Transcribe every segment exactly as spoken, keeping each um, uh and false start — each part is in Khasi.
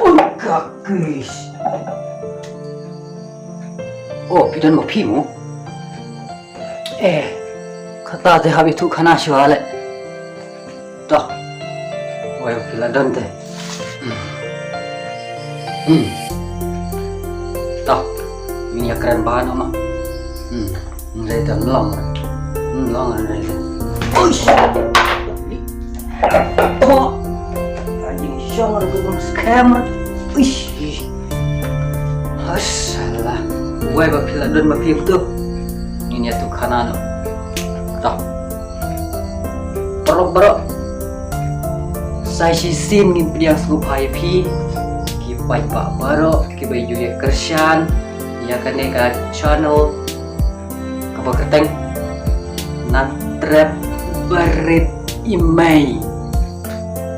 Oi ka kris. Oh, phi don ma phi mo? Eh, kata te hap ïathuh khana shuwa leh. To. Wei phi la don te. Hmm. Hmm. To. Ngin ïa kren bha noh ma. Hmm. Hynrei te long. Hmm, long hynrei te. Uish. To. Ka jingshong ruh ka bym skhem. Uish. Hashala. Wei ba phi la don ma phi tu. Ngin ïathuh khana noh. To. Paralok baroh. Sa shisien ngin pdiang sngewbha ïa phi ki paidbah baroh kiba ïohi kyrshan ïa kane ka channel kaba kyrteng Na Trep Barit I Mei.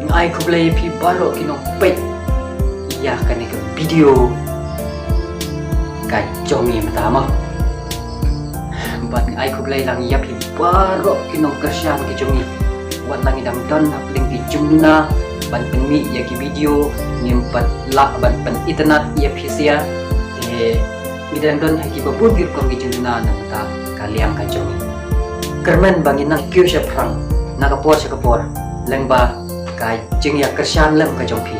Nga ai khublei ïa phi baroh ki nongpeit ïa kane ka video ka jong ngi mynta mo. Bad nga ai khublei lang ïa phi baroh ki nongkyrshan ki jong ngi. Wat la ngi dang don hapdeng ki jingduna ban pynmih ïa ki video, ngim pat lah ban pynitynnad ïa phi sha. Te ngi dang don ha kiba bun ki rukom ki jingduna na ka bynta ka liang ka jong ngi. Kyrmen ba ngin nang kiew shaphrang na ka por sha ka por lyngba ka jingïakyrshan lem ka jong phi.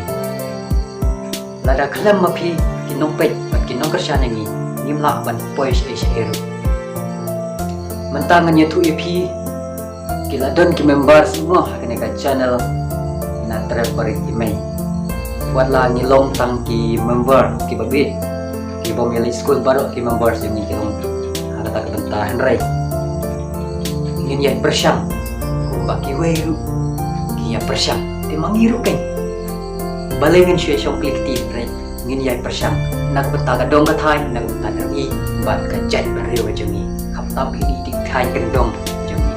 Lada khlem ma phi ki nongpeit bad ki nongkyrshan ïa ngi, ngim lah ban poi shaei shaei ruh. Mynta ngan ïathuh ïa phi ki la don ki member sngewbha ha kane ka channel Na Trep Barit I Mei. Wat la ngi long tang ki member kiba bieit, ki bym ïaleit skul baroh ki member jong ngi ki long ha kata ka bynta, hynrei ngin ïa pyrshang kumba kiwei ruh ki ïa pyrshang. Te ma ngi ruh keiñ balei ngin shu ïa shong kli kti, hynrei ngin ïa pyrshang na ka bynta ka dong ka thaiñ, na ka bynta ka ri bad ka jaitbynriew ka jong ngi. Khamtam ïa ki dei ki thaiñ kyndong jong ngi.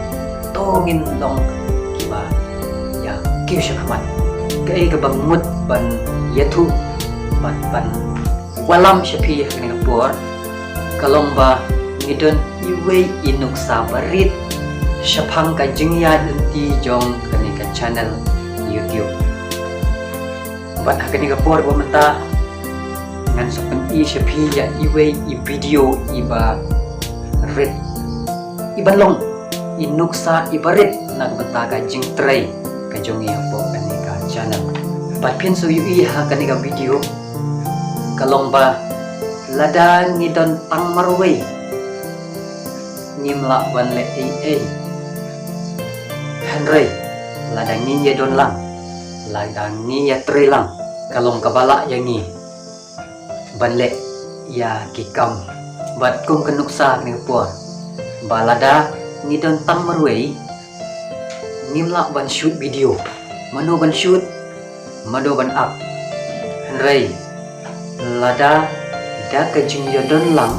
To ngin long kiba ïa kiew shakhmat. Kaei kaba mut ban ïathuh bad ban wallam sha phi ha kane ka por ka long ba ngi don iwei i nuksa barit shaphang ka jingïaid lynti jong kane ka channel YouTube. Bad ha kane ka por ba mynta ngan sa pyni sha phi ïa iwei i video iba rit, iban long i nuksa iba rit na ka bynta ka jingtrei ka jong ngi hapoh kane ka channel. Bad phin sa ïohi ha kane ka video ka long ba lada ngi don tang marwei ngim lah ban leh ei ei. Hynrei lada ngi ïa don lang, lada ngi ïa trei lang, ka long kaba lah ïa ngi ban leh ïa ki kam. Bad kum ka nuksa kane ka por ba lada ngi don tang marwei ngim lah ban shoot video. Mano ban shoot, mano ban ap. Hynrei lada da ka jingïadon lang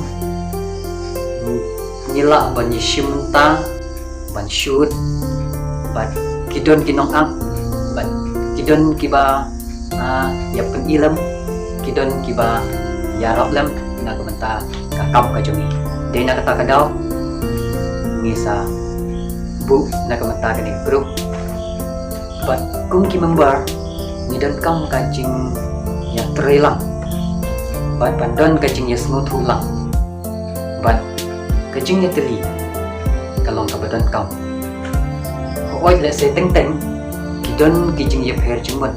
ngi lah ban ïashim bynta ban shoot bad ki don ki nongap bad ki don kiba ïa pyni lem, ki don kiba ïarap lem na ka bynta ka kam ka jong ngi. Dei na kata ka daw ngi sa buh na ka bynta kane ka group. Bad kum ki member ngi donkam ka jingïatrei lang bad ban don ka jingïasngewthuh lang bad ka jingïatylli ka long kaba donkam. Hooid lehse teng teng ki don ki jingïapher jingmut,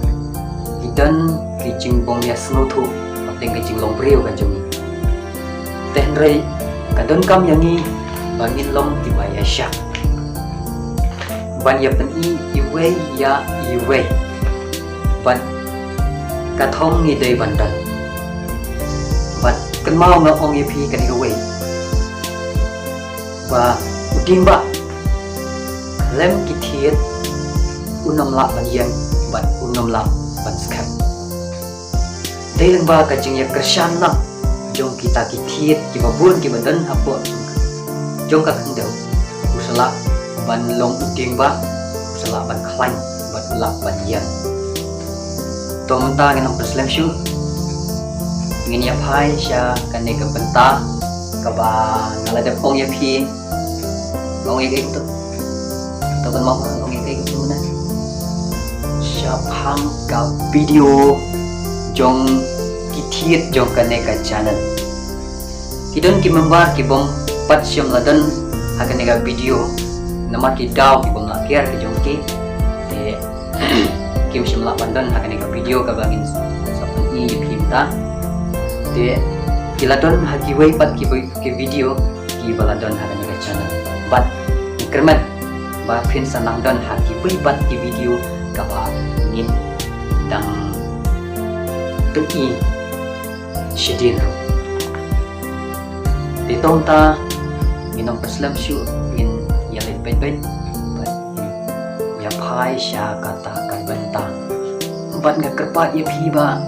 ki don ki jingbym ïasngewthuh hapdeng ka jinglong briew ka jong ngi. Te hynrei ka donkam ïa ngi ba ngin long kiba ïaishah ban ïa pyni iwei ïa iwei. Bad ka thong ngi dei ban don. Bad kynmaw nga ong ïa phi kane kawei ba u dieng ba khlem ki thied un ym lah ban ïeng bad un ym lah ban skhem. Dei lyngba ka jingïakyrshan lang jong kita ki thied kiba bun kiba don hapoh jong ka khyndew u sa lah ban long u dieng ba u sa lah ban khlaiñ bad u lah ban ïeng. To mynta ngin ym pynslem shuh, ngin ïa phai sha kane ka bynta kaba nga la dep ong ïa phi. Ong ïa kaei to? To kan ma ong ïa kaei to na shaphang ka video jong ki thied jong kane ka channel. Ki don ki member ki bym pat shym la don ha kane ka video namar ki daw ki bym lah kiar ki jong ki. Te kim shym lah ban don ha kane ka video kaba ngin sa pyni ïa phi mynta. Te ki la don ha kiwei pat ki, ki video kiba la don ha kane ka channel. Bad kyrmen ba phin sa nang don ha kiwei pat ki video kaba ngin dang pyni shadien ruh. Te to mynta ngin ym pynslem shuh, ngin ïa leit beit beit bad ïa phai sha kata ka bynta. Bad nga kyrpad ïa phi ba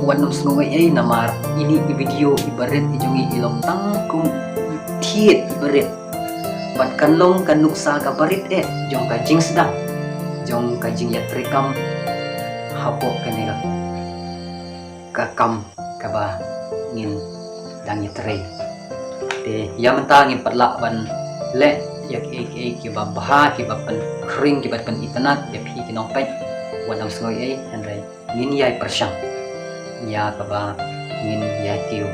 wat nym sngew ei ei namar ine i video iba rit i jong ngi i long tang kum i thied iba rit. Bad kan long ka nuksa kaba rit eh jong ka jingsdang jong ka jingïatreikam hapoh kane ka, ka kam kaba ngin dang ïatrei. Te ïa mynta ngim pat lah ban leh ïa kiei kiei kiba bha, kiba pynkhring, kiba pynitynnad ïa phi ki nongpeit. Wat nym sngew ei ei, hynrei ngin ïai pyrshang ïa kaba ngin ïai kiew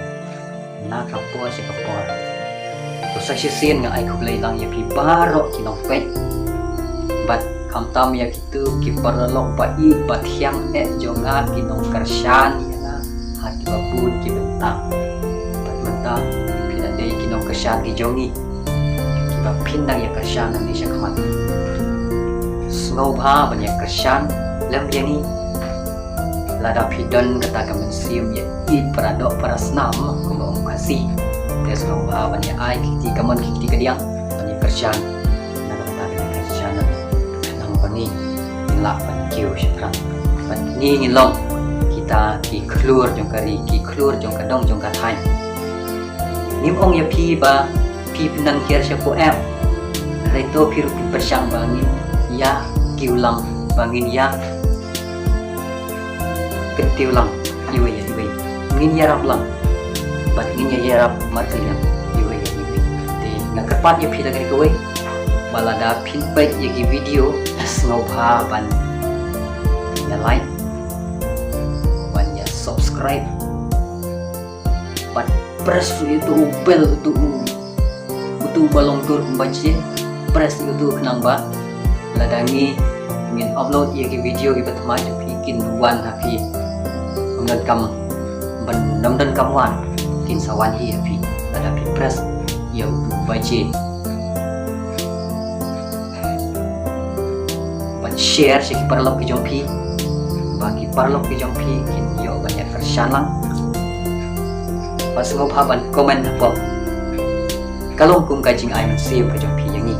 na ka por sha ka por. To sa shisien nga ai khublei lang ïa phi baroh ki nongpeit. Bad khamtam ïa kito ki paralok ba ïeit ba thiang eh jong nga, ki nongkyrshan ïa nga ha kiba bun ki bynta. Bad mynta phi la dei ki nongkyrshan ki jong ngi kiba phin dang ïa kyrshan nangne sha khmat. Sngewbha ban ïa kyrshan lem ïa ngi. Lada phi don kata ka mynsiem ïa ïeit para doh para snam, kumba ong Khasi, te sngewbha ban ïa ai ki kti kamon ki kti kadiang ban ïa kyrshan na ka bynta ka jingkyrshan. Khnang ba ngi ngin lah ban kiew shaphrang. Bad ngi ngin long kita ki khlur jong ka ri, ki khlur jong ka dong jong ka thaiñ. Ngim ong ïa phi ba phi phin nang kiar shapoh em. Hynrei to phi ruh phin pyrshang ba ngin ïa kiew lang, ba ngin ïa kyntiew lang iwei ïa iwei. Ngin ïarap lang bad ngin ïa ïarap markylliang iwei ïa iwei. Te nga kyrpad ïa phi da kane kawei ba lada phin peit ïa ki video, sngewbha ban ïa like, ban ïa subscribe. Bad press ïa uto u bell, uto u, uto uba long dur kumba jin, press ïa uto khnang ba lada ngi ngin upload ïa ki video kiba thymmai jong phi kin wan ha phi. Ym donkam ban, ym donkam wan, kin sa wan hi ha phi lada phi press ïa uto uba jin. Bad share sha ki paralok ki jong phi ba ki paralok ki jong phi kin ïoh ban ïa kyrshan lang. Bad sngewbha ban comment hapoh. Ka long kum ka jingai mynsiem ka jong phi ïa ngi.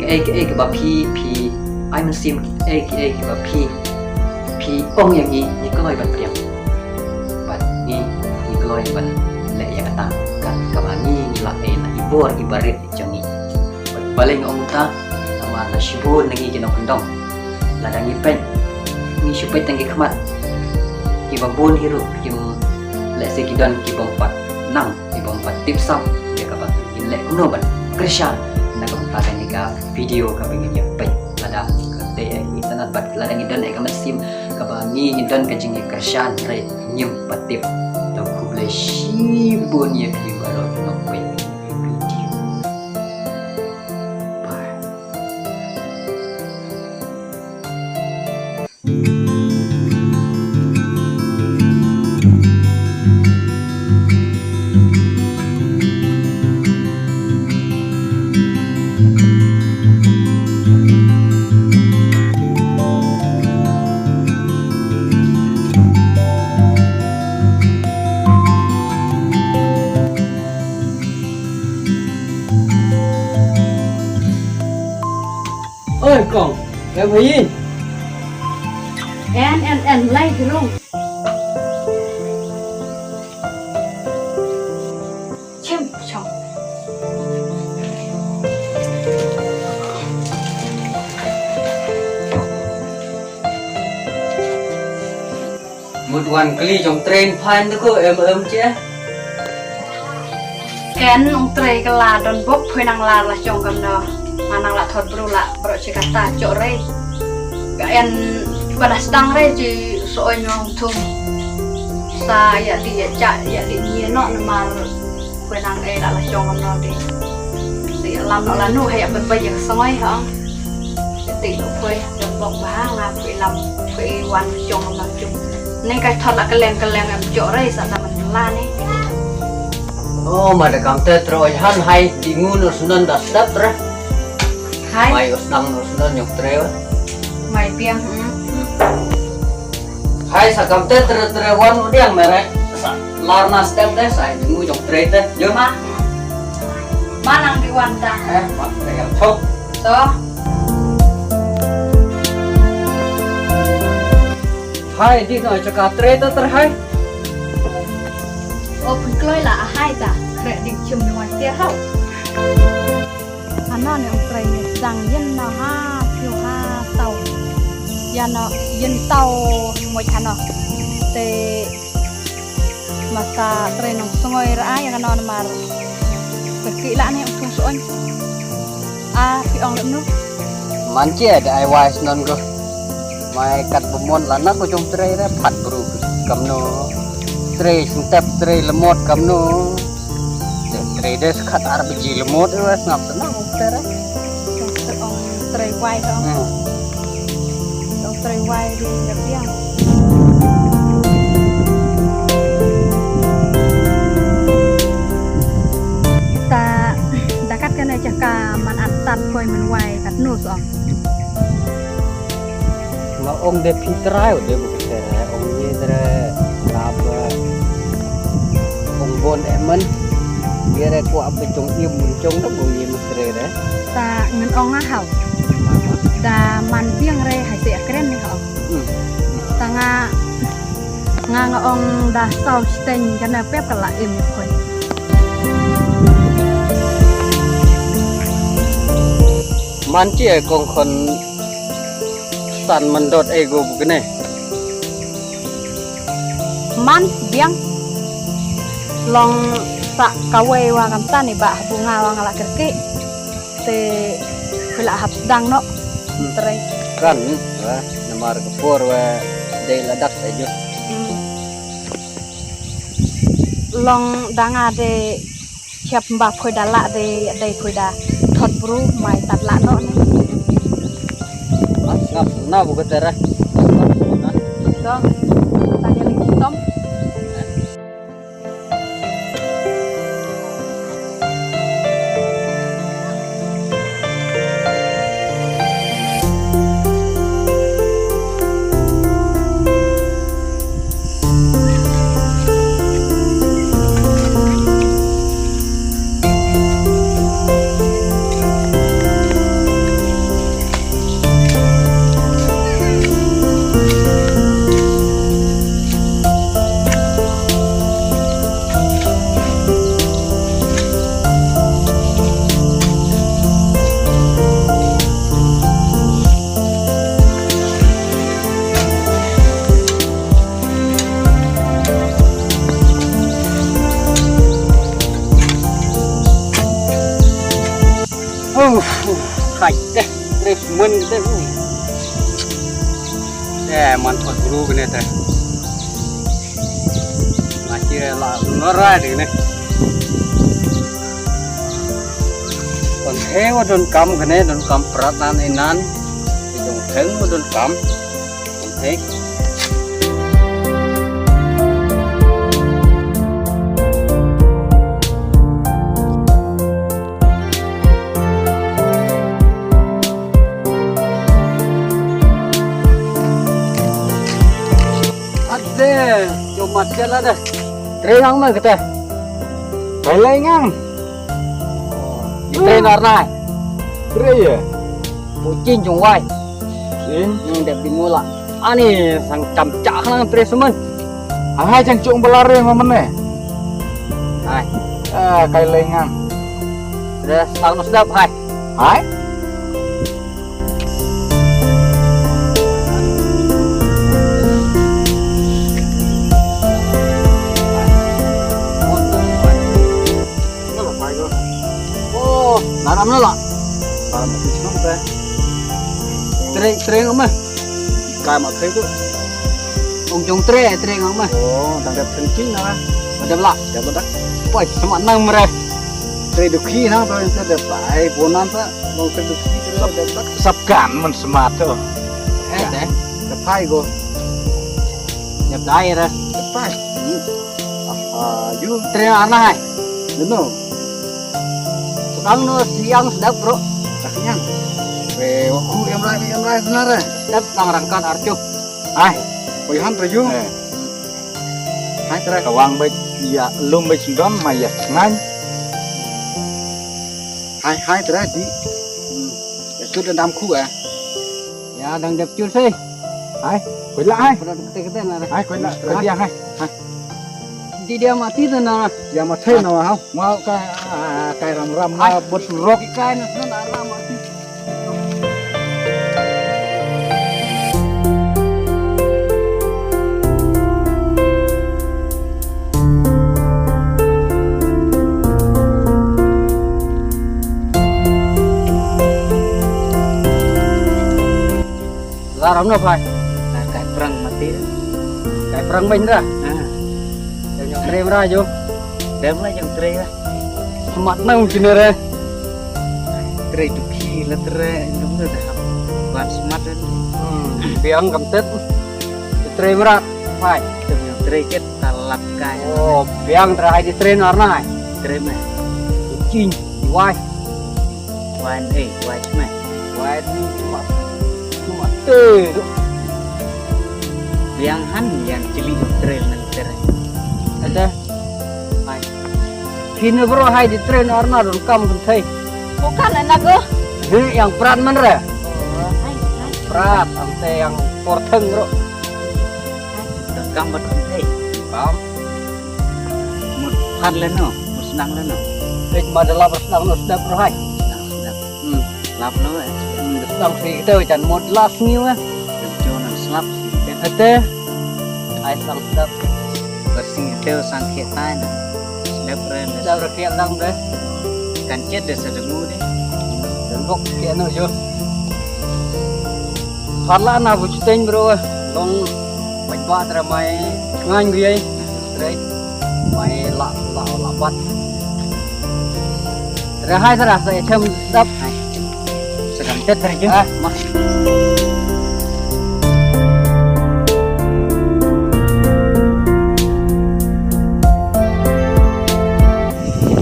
Kaei kaei kaba phi, phi ai mynsiem, kaei kaei kaba phi, phi ong ïa ngi, ngi kloi ban pdiang. Bad ngi, ngi kloi ban leh ïa kata, kat kaba ngi, ngi lah ei na i bor iba rit jong ngi. Balei nga ong kumta? Namar la shibun na ngi ki nongkyndong, lada ngi peit, ngi shu peit tang ki khmat. Kiba bun hi ruh kim, lehse ki don ki bym pat nang, ki bym pat tip sam ïa kaba kin leh kumno ban kyrshan na ka bynta kane ka video kaba ngin ïa peit. Lada ka dei ai internet bad lada ngi don ai ka mynsiem kaba ngi, ngi don ka jingïakyrshan, hynrei ngim pat tip. To khublei shibun ïa phi baroh ki nongpeit. Oi kong, em hayin. En en en, lai ki rong. Chim chong. Mut wan kylli jong train phan tu ko em em che. En ong trei ka la don bok phui nang la la jong kam no. Manang la thot bru la bro che kata jok rei. Ka en bada sdang rei ji Sa oi nong thung. Sa ïa dih ïa jah ïa dih ñiah noh namar phi nang ei la la shong noh dih. Sa ïa lam noh lano ha ïa pynpei ïa ka sngoi ha. Ïa dih noh phi ïa bok ba nga phi lam phi wan shong lam jong. Neng ka thot la ka leng ka leng em jok rei sa ta man la ni. Oh, ma da kam te troi han hai ti ngun os non da step re. Hai. Mai os nang os non nyok tre. Mai piang. Hmm. Hai sa kam te tre tre wan u diang mere. Sa lar na step te sa ngu jong tre te. Jo ma. Ma nang di wan ta. Eh, ma tre yang chok. So. Hai di no chaka tre te ter hai. O pun kloi la a hai ta. Kre ding chim ni wan te hau. Ano ne ong trei ne dang yin na ha piu ha tau. Ya no yin tau mo ano. Te masa trei nong sngoi ra ya no mar. Ke ki la ne ong tung soñ. A pi ong lem no. Man che da ai wai snon ko. Mai kat bumon la na ko jong trei re pat bru. Kamno. Trei sentep trei lemot kamno. Trei des khat ar biji lemot wa sngap tenang ter. Ong trei wai ong. Hmm. Ong trei wai di ngertiang. Ta dakat kana jaka man atan koi man wai kat nus ong. Ma ong de phi trai de bu kete ong ye dre la ba ong bon emen ye re kwa ba jong im mun jong da bu ye mesre re. Ta ngen ong a hau. Da man biang re hai se akren ni hau. Hmm. Ta nga nga nga ong da sau steng kana pep kala im koi. Man chi ai kong khon San man dot ei go bu kene. Man biang long sa kawei wa kam san i ba bu nga wa nga la kerki. Te pula hap dang no. Hmm. Trei. Kan wa namar ke por wa dei ladak sa jo. Hmm. Long dang ade Chep mba phoida la de dei phoida thot bru mai tat la no ne. Ngap na bu kete ra. To. Tanya lagi tom. Uf, hai te, tres men te. Eh, man thot bru kene te. Machi la nora de ne. Kon he wa don kam kene, don kam prat nan inan. Don he wa don kam. Hey. Ade, yo mat ke la de. Trei ngang ma kete. Trei lai ngang. Trei nar nai. Trei ye. Puchin jong wai. Chin. Nang dep di mula. Ani sang cham chak nang trei semen. Ang hai chang chung belar ye ma mene. Hai. Ah, kai lengang. Trei sang nos dap hai. Hai. Oh, naram na la. Naram tu cuma pe. Trei, trei ngam eh. Kai ma trei tu. Ong jong tre, tre ngam mah. Oh, dang dep thinking na. Dep lah. Dep lah. Poi, sama nang mre. Tre dukhi na, to yang dep ai bonan sa. Long tre dukhi, tre dep lah. Sap kan man smart to. Eh, deh. Dep hai go. Dep dai ra. Dep hai. Hmm. Ah, you. Tre ana hai. No. Sedang no siang sedap, bro. Dah kenyang. Weh, aku em rai, em rai senar. Sedap lang rangkat archuk. Hai, poi han tra yu. Eh. Hai tra. Kawang bai ya lum bai singdon ma ya sngan. Hai, hai tra di. Hmm. Ya sut dam khu eh. Ya dang dep chur sei. Hai, koi la hai. Koi la kete kete na. Hai, koi la. Koi dia hai. Hai. Di dia mati tu na. Dia mati na hau. Mau ka, ah, kai ram ram ma bot rok. Di kai na sun ala mati. Laram no phai. Kai prang mati. Kai prang bain ra. Ha. Jong jong tre mra jo. Dem la jong tre la. Smat nang kine re. Tre dukhi la tre dum da. Ban smat. Hmm. Biang kam tet. Tre mra phai. Jong jong tre ket talat kai. Oh, biang tra hai di tre nar nai. Tre me. King, wai. Wan eh, wai me. Wai tu cuma cuma te tu. Yang han yang cili trail nang trail. Ada. Hai. Kini bro hai di trail arna don kam kan thai. Bukan anak go. Ni yang prat man re. Oh, hai. Prat ante yang porteng bro. Kam bat kan thai. Pam. Mut phat le no, mut snang le no. Pek ma da lap snang no step rohai. Snang step. Hmm. Lap no eh. Hmm, snang si kita chan mut las ni wa. Dan jo nang slap si kita. Ate. Ai sang step. Bersih kita sang kita na. Step re. Step re kiat lang de. Kan kiat de sa dengu de. Dan bok kiat no jo. Phat la na bu chuteng bro. Long baj ba tra mai ngan gu yai. Tre mai la la la bat. Tre hai tra sa chem dap. Sedang tet tre je. Ah, ma.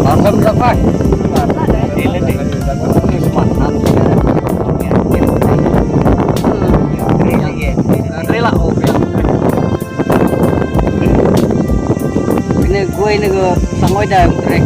Langsung dapat. Ini nih. Ini semangat. Rela, oh, ya. Ini gue ini ke sangoi dah, Trek.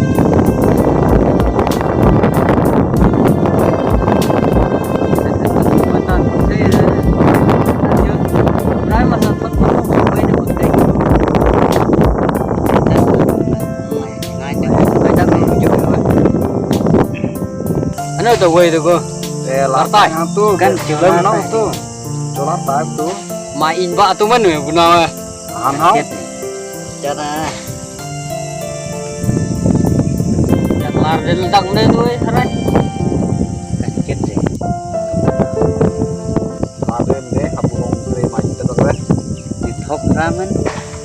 Ano to wei to ko. Eh, la tai tu kan. Kan jola no tu. Jola tai tu. Ma in ba tu man we guna we. An hau. Jana. Yak lar den dak ne tu we sarai. Kan ket je. Lar den de hapu long tre ma ita to re. Di thok ramen.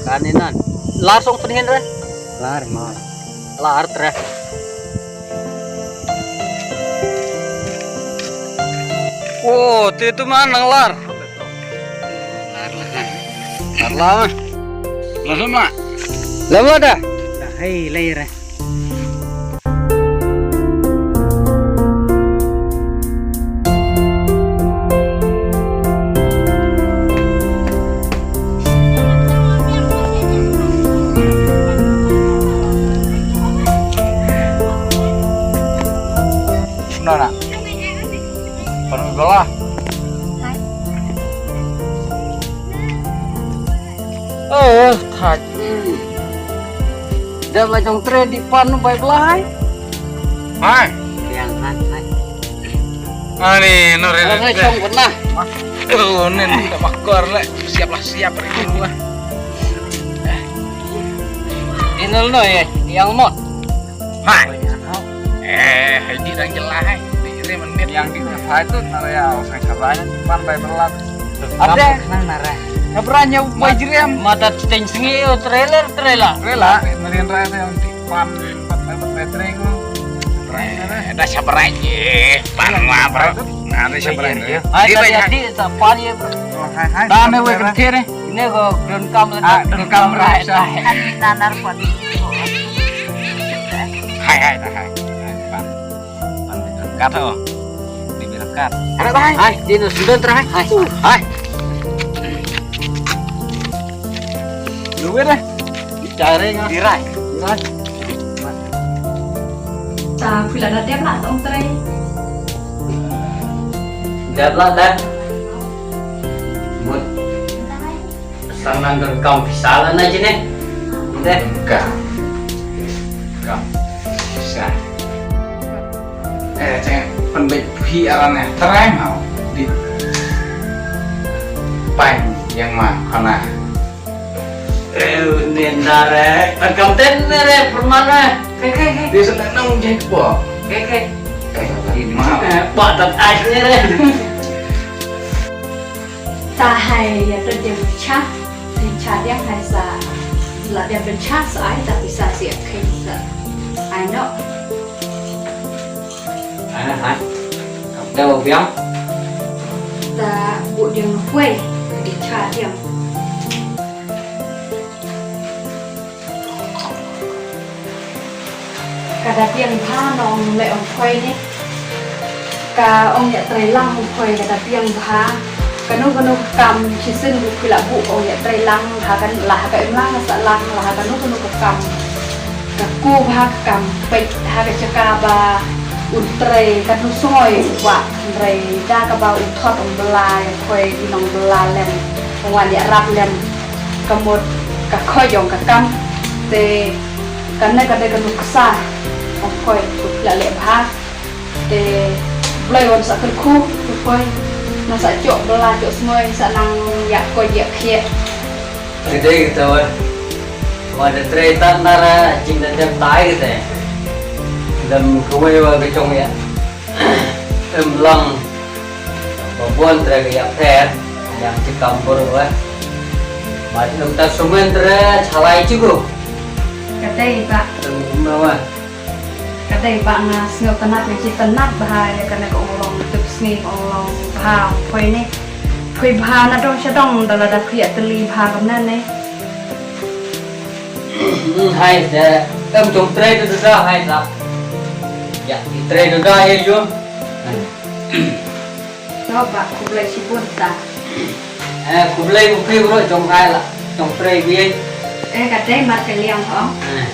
Kan inan. Lar song penhen re. Lar ma. Lar tre. Oh, te tu man nang lar. Lar la kan. Lar la. Lar ma. Lama dah. Dah, hei, lahir eh. Nona. Panu bala. Oh, thaj. Dah la jong tre di pan bai bla hai. Hai. Yang han hai. Ani no re. Ala re chong pernah. Oh, nen tak makor le. Siap lah siap re gua. Inal no ye, yang mot. Hai. Eh, hai di dang jelah hai. Di re menit yang di hai tu nara ya sang sabai pan bai belat. Ada nang nara. Abra nyau bai jriam. Mata teng sngi yo trailer, trailer. Rela. Marian rai te anti pan, pan, pan, pan, trailer ko. Da sabrai je pan ma bro. Na da sabrai. Hai, di bai di sa pan ye bro. Oh, hai, hai. Da me wei kenthe ne. Ine ko don kam la. Ah, don kam rai. Ani nanar pan. Hai, hai, hai. Hai, pan. Pan berangkat ho. Di berangkat. Ada bai. Hai, di no sudah terakhir. Hai. Hai. Luwe deh. Di cari nga. Di rai. Di rai. Ta pula na dep la tong trai. Dep la dah. Mut. Sang nang donkam pisa la na jine. Deh. Ka. Ka. Pisa. Eh, ceng, pynbeit phi aran eh. Trai mau. Di. Pain yang ma khana. Eh, ni nare. Donkam ten nare permana. Ke, ke, ke. Di sana nang jek po. Ke, ke. Eh, di ma. Eh, batat ai nare. Ta hai ya ta jeng cha, jeng cha diang hai sa, la diang ben cha sa ai ta pisa si a khen sa. Ai no. Ai na hai. Kam da wa biang. Ta bu diang huai, di cha diang. Ka da biang bha na ong leh ong khoi ne. Ka ong ïa trei lang ong khoi ka da biang bha. Kano kano ka kam shisien bu phi la bu ong ïa trei lang ha kan la ha ka im lang sa lang la ha kano kano ka kam. Ka ku bha ka kam peit ha ka jaka ba un trei kano sngoi u ba trei da kaba u thot ong bla ïa khoi i nong bla lem ong wan ïa rap lem. Ka mut ka khoi jong ka kam te kane ka dei ka nuksa ong khoi ku la leh bha te blei wan sa kyrkhu ku khoi na sa jok bla jok smoi sa nang yak ko yak khiet. Ka dei kita wa wa da trei tan nara jing da dem tai kita. Dem kawai wa ka jong ya. Em lang. Ba bon trei ka yak pher yang ci kam bor wa. Ba em ta sumen trei chalai ci ko. Ka dei ba. Em ma wa. Ka dei ba nga sngew tynat nga ci tynat bha ïa kane ka ong long tup sngi ong long bha ong poi ne. Poi bha na dong sha dong da la da phi ateli bha kam na ne. Hai da em tong trei da da hai da. Ya, trei da da ya yo. No ba khublei shibun ta. Eh, khublei u phi bro jong ai la. Jong trei bi. Eh, ka dei mar ka liang ong. Eh.